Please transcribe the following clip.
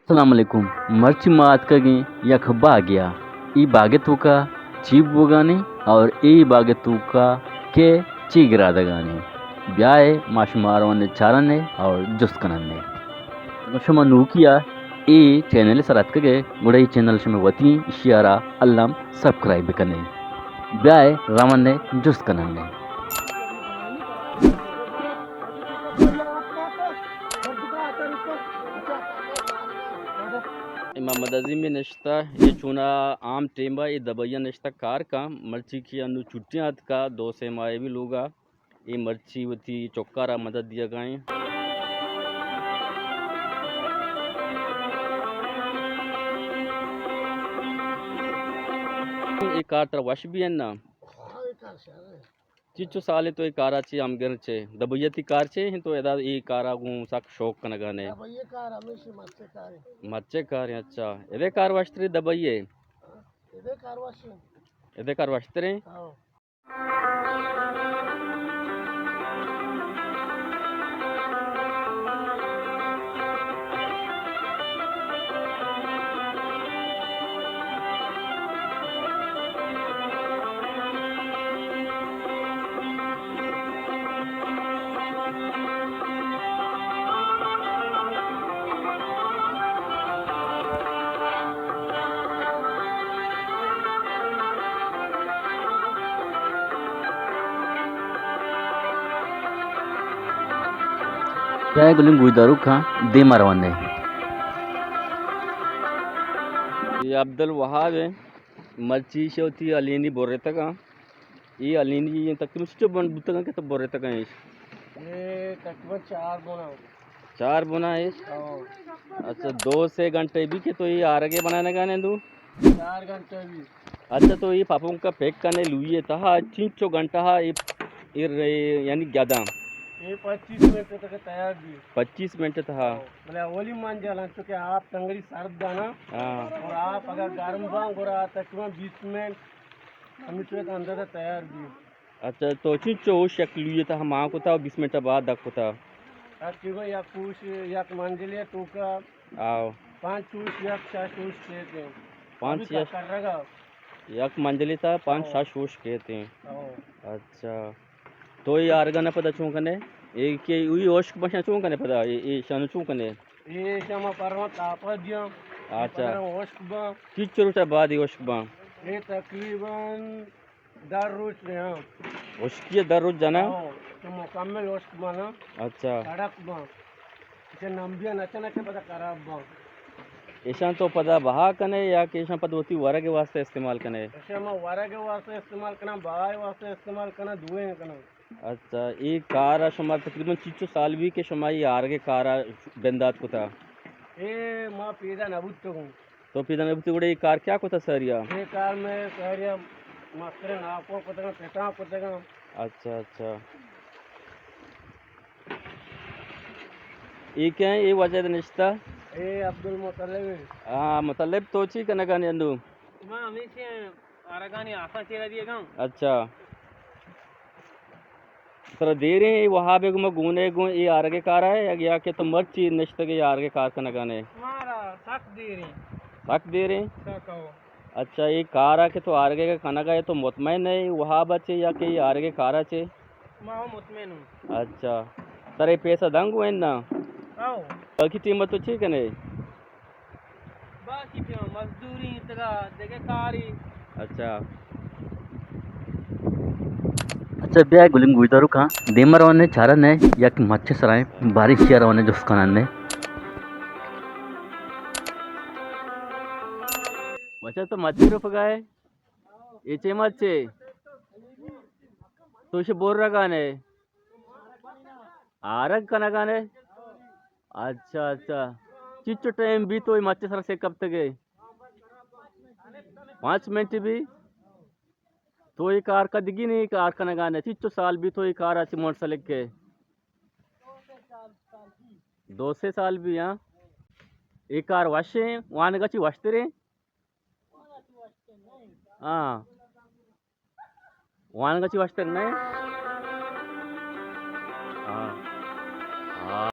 السلام علیکم۔ مرچی ما اتکگیں یک باگیا۔ ای باگ توکا چی بوگانے اور ای باگ توکا کے چی گرادگانے؟ بیائے ما شما رونے چارنے اور جست کننے۔ شما نوکیا اے چینل سر اتکگے، گڑا اے چینل شما وتی، اشیارا الم سبسکرائب بکنے۔ بیائے رونے جست کننے۔ محمد عظیم نشتہ، اے چونا عام ٹیمبا اے دبئیا نشتہ کار کا، مرچی کی انو چھٹیاں اتکا، دو سے ماہ بھی لوگا۔ اے مرچی وتی چکارا مدد دیگا ایں۔ اے کار ترا وش بی ایں نا؟ ہاں، اے کار شر ایں۔ چیچو سالے تو اے کارا چے ہمگر چے؟ دبئی تی کار چے ہیں تو ادا اے کارا گوں سک شوق کنگا نے؟ دبئی کار ہمیشہ مرچی کار ایں۔ مرچی کار ایں، اچھا۔ ادے کار وشترے دبئی ایں؟ ہاں، ادے کار وش ایں۔ ادے کار وشترے؟ ہاں۔ بیا گلیں گوشداروکاں، دیما روانے۔ اے عبدالوہاب ایں، مرچی شوتی الینی برتگاں۔ اے الینی تقریباً چچو بن بوتگاں کہ تو برتگاں ایش؟ اے تقریباً چار بنا۔ چار بنا ایش؟ ہاں۔ اچھا، دو سے گھنٹے بھی کہ تو اے آرگے بنانے گانے دو؟ چار گھنٹے بھی۔ اچھا، تو اے پاپوں کا پیک کرنے لوئے تہا چنچو گھنٹہ ہا اے، اے رے، یعنی گداں؟ اے پچیس منٹ تک تیار بھی۔ پچیس منٹ تہا؟ ہاں۔ بلے اولی منزل ہم چونکہ آپ تنگری سرد دانا۔ ہاں۔ اور آپ اگر گرم باں، گڑا تقریباً بیس منٹ ہمیں تو ایک اندازہ تیار بھی۔ اچھا، تو چنچو ہوش یک لوئے تہا مان کتا و بیس منٹ بعد دک کتا؟ تقریباً یک ہوش، یک منزلے توکا آؤ۔ پانچ ہوش، یک شش ہوش کیت ایں۔ پانچ ابھی یک؟ ککرگا۔ یک منزلے تہا پانچ آؤ۔ شش ہوش کیت ایں۔ آؤ۔ اچھا۔ تو اے آرگانا پدا چون کنے؟ اے کہ اوی ہوشک بشاں چون کنے پدا؟ اے، اے شانو چون کنے؟ اے شما پرواں تاپا دیاں۔ اچھا۔ پدا ہوشک باں۔ چیچو روچا بعد اے ہوشک باں؟ اے تقریباً در روچ رہا۔ ہشکی در روچ جنا؟ ہاں، تو مکمل ہشک بانا۔ اچھا۔ کڑک باں۔ اسے نمبیا نہ چنا کہ پدا خراب باں۔ ایشاں تو پدا بہا کنے یا کہ ایشاں پدا وتی ورگ واسطے استعمال کنے؟ ایشاں ما ورگ واسطے استعمال کناں، بہا واسطے استعمال کناں، دوئیں کناں۔ اچھا، اے کار شما تقریباً چیچو سال بھی کہ شما اے آرگ کارا بندات کتا؟ اے ما پیدا نہ بوتگوں۔ تو پیدا نہ بوتی گڑا اے کار کیا کتا ساریا؟ اے کار میں ساریا مستر ناکو کتگاں، پتاں کتگاں۔ اچھا، اچھا۔ اے کیا ایں؟ اے واجہ نشتا؟ اے عبدالمطلب ایں۔ ہاں، مطلب تو چی کنگا نے اندو؟ ما ہمیشہ آرگانی آساں چیرا دیگاں۔ اچھا۔ ترا دیریں اے وہابے گوں گونے گوں اے آرگے کارا ئے یا کہ تو مرچی نشتگے آرگے کار کنگا نے؟ مارا سک دیریں۔ سک دیریں؟ سک ہو۔ اچھا، اے کارا کہ تو آرگے کنگا ئے تو مطمئن ئے وہابا چے یا کہ اے آرگے کارا چے؟ ما ہو مطمئن ہوں۔ اچھا۔ ترے پیسہ دنگو ایں نا؟ ہو۔ باقی ٹیم تو چی کنے؟ باقی پہ مزدوری تگا دگہ کاری۔ اچھا۔ اچھا، بیا گلیں گوشداروکاں، دیما روانے چارنے یک مچ سرائیں بارشیا روانے جست کننے۔ بچا تو مچی روپگا ئے؟ اے چے مچے؟ تو اسے بور رگانے؟ آرگ کنگانے؟ اچھا، اچھا۔ چچو ٹائم بی تو اے مچ سر سے کپتگے؟ پانچ منٹ بی؟ تو اے کار کدگی نہیں کار کنگانے؟ چچو سال بی تو اے کار اچ منسلک ئے؟ دو سے سال بی، ہاں۔ اے کار وشیں، وانگا چی وشتریں؟ ہاں۔ وانگ ءَ چی وشتر نہ؟ ہاں۔ ہاں۔